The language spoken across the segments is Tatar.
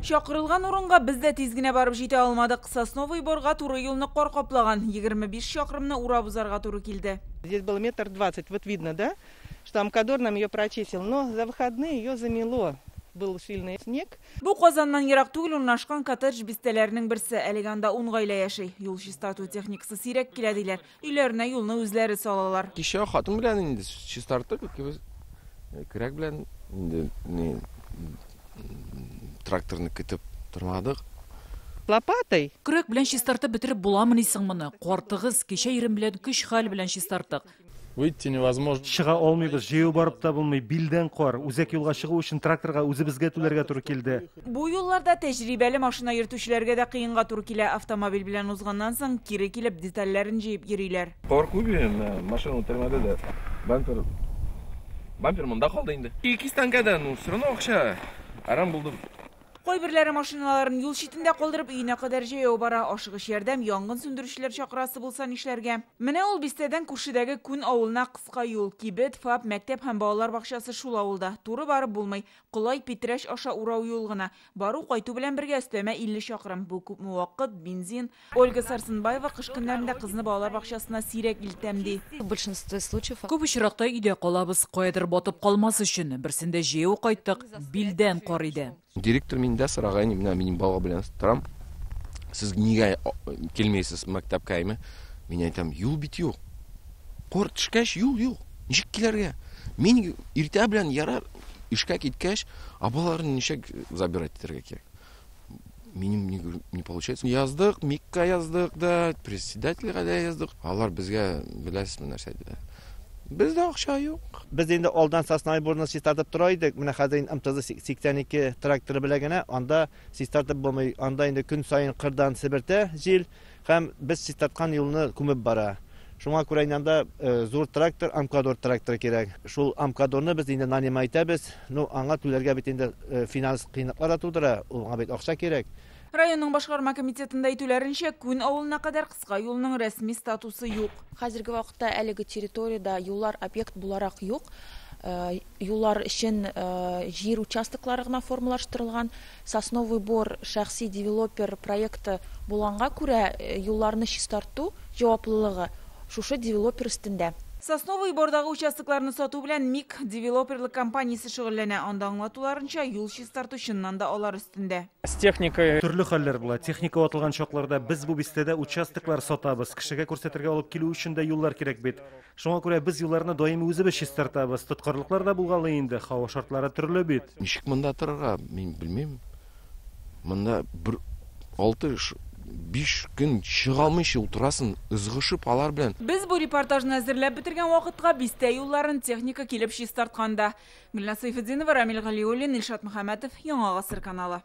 Чакырылган урынга без дә тиз генә барып җитә алмадык. Сосновый Борга туры юлны кар каплаган. 25 чакрымны урап узарга туры килде. Здесь было 1,20 м. Вот видно, да, что Амкадор нам ее прочистил. Но за выходные ее замело. Был сильный снег. Бу Казаннан ерак түгел урнашкан коттедж бистәләренең берсе. Әлегә анда 10 гаилә яши. Юл чистарту техникасы сирәк килә диләр. Өйләренә юлны үзләре салалар. Кичә хатын белән инде чистарттык икебез. Көрәк белән инде ни тракторны көтеп тормадык. Лопатой. Көрәк белән чистартып бетереп буламыни соң моны? Кар тыгыз, кичә ирем белән көч-хәл белән чистарттык. Выйти невозможно. Чыга алмыйбыз, җәяү барып та булмый, билдән кар. Үзәк юлга чыгу өчен тракторга үзебезгә түләргә туры килде. Бу юлларда тәҗрибәле машина йөртүчеләргә дә кыенга туры килә. Автомобиль белән узганнан соң кире килеп детальләрен җыеп йөриләр. Кар күп инде, машина үтермәде дә. Бампер бампер монда калды инде. 200 тәңкәдән, ну, все равно акча әрәм булды. Кайберләре машиналарын юл читендә калдырып өенә кадәр җәяү бара. Ашыгыч ярдәм, янгын сүндерүчеләр чакырасы булса нишләргә? Менә ул бистәдән күршедәге Күн авылына кыска юл. Кибет, ФАП, мәктәп һәм балалар бакчасы шул авылда. Туры барып булмый. Колай, Питрәч аша урау юл гына. Бару кайту белән бергә өстәмә 50 чакрым. Бу күпме вакыт, бензин. Ольга Сарсынбаева кыш көннәрендә кызны балалар бакчасына сирәк илтәм ди. В большинстве случаев Күп очракта өйдә калабыз, каядыр батып калмас өчен. Берсендә җәяү кайттык, билдән кар иде. Директор миндә сораган, менә минем бала белән торам. Сез нигә килмисез мәктәпкә, әйме? Мин әйтәм, юл бит юк. Кар төшкәч юл юк. Ничек килергә? Мин иртә белән ярар эшкә киткәч, а балаларны ничек забирать итәргә кирәк? Минем не получается. Яздык, МИКка яздык да, председательгә дә яздык. Алар безгә беләсезме нәрсә диде? Бездә акча юк. Без инде алдан Сосновый Борны чистартып тора идек. Менә хәзер инде МТЗ 82 тракторы белән генә анда чистартып булмый. Анда инде көн саен кырдан себертә җил һәм без чистарткан юлны күмеп бара. Шуңа күрә инде анда зур трактор, Амкадор тракторы кирәк. Шул Амкадорны без инде нанимать итәбез. Ну, аңа түләргә бит инде финанс кыенлыклар да тудыра. Аңа бит акча кирәк. Районның башкарма комитетында әйтүләренчә, Күн авылына кадәр кыска юлның рәсми статусы юк. Хәзерге вакытта әлеге территориядә юллар объект буларак юк. Юллар өчен җир участоклары гына формалаштырылган. Сосновый Бор шәхси девелопер проекты булганга күрә, юлларны чистарту җаваплылыгы шушы девелопер өстендә. Сосновый Бордагы участокларны сату белән МИК девелоперлык компаниясе шөгыльләнә. Анда аңлатуларынча, юл чистарту чыннан да алар өстендә. С техникой Төрле хәлләр була. Техника ватылган чакларда без бу бистәдә участоклар сатабыз. Кешегә күрсәтергә алып килү өчен дә юллар кирәк бит. Шуңа күрә без юлларны даими үзебез чистартабыз. Тоткарлыклар да булгалый инде. Һава шартлары төрле бит. Ничек монда торырга, мин белмим. Монда бер алты биш көн чыга алмыйча утырасың, ызгышып алар белән. Без бу репортажны әзерләп бетергән вакытка бистә юлларын техника килеп чистарткан да. Гөлназ Сайфетдинова, Рамил Галиуллин, Илшат Мөхәммәтов, Яңа Гасыр каналы.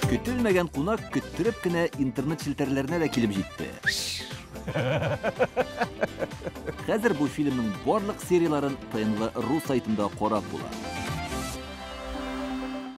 Көтелмәгән кунак көттереп кенә интернет челтәрләренә дә килеп җитте. Хәзер бу фильмның барлык серияларын ТНВ ру сайтында карап була.